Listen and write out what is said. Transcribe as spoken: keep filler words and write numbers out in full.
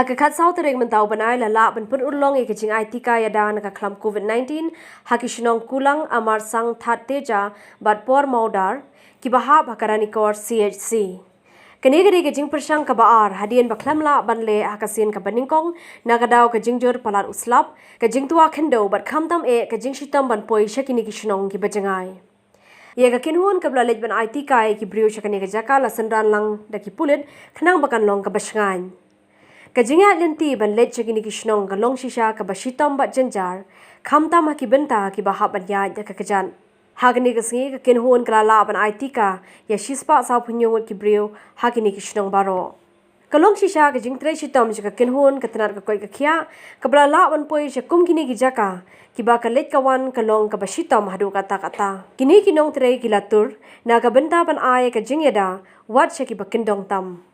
Ka khatsaw tarik mynta u bnai la lah ban pynurlong ïa ka jingai tika ïada na ka khlam COVID-19 ha ki shnong Kulang, Amarsang, Thadteja bad Por Mawdar kiba hap ha ka Ranikor CHC. Kane ka dei ka jingpyrshang kaba ar hadien ba khlem lah ban leh ha ka sien kaba nyngkong na ka daw ka jingjur palat u slap, ka jingtwa khyndew bad khamtam eh ka jingshitom ban poi sha kine ki shnong kiba jngai. Ïa ka kynhun kaba la leit ban ai tika ïa ki briew sha kane ka jaka la synran lang da ki pulit khnang ba kan long kaba shngaiñ. Ka jingïaid lynti ban leit sha kine ki shnong ka long shisha kaba shitom bad jynjar, khamtam ha ki bynta kiba hap ban ïaid da ka kjat. Ha kane ka sngi ka kynhun ka la lah ban ai tika ïa shispah sawphew hynñiew ngut ki briew ha kine ki shnong baroh. Ka long shisha ka jingtrei shitom sha ka kynhun ka tnat ka koit ka khiah kaba la lah ban poi sha kum kine ki jaka kiba ka leit ka wan ka long kaba shitom haduh katta katta. Kine ki nongtrei ki la tur na ka bynta ban ai ka jingïada wat sha kiba kyndong tam.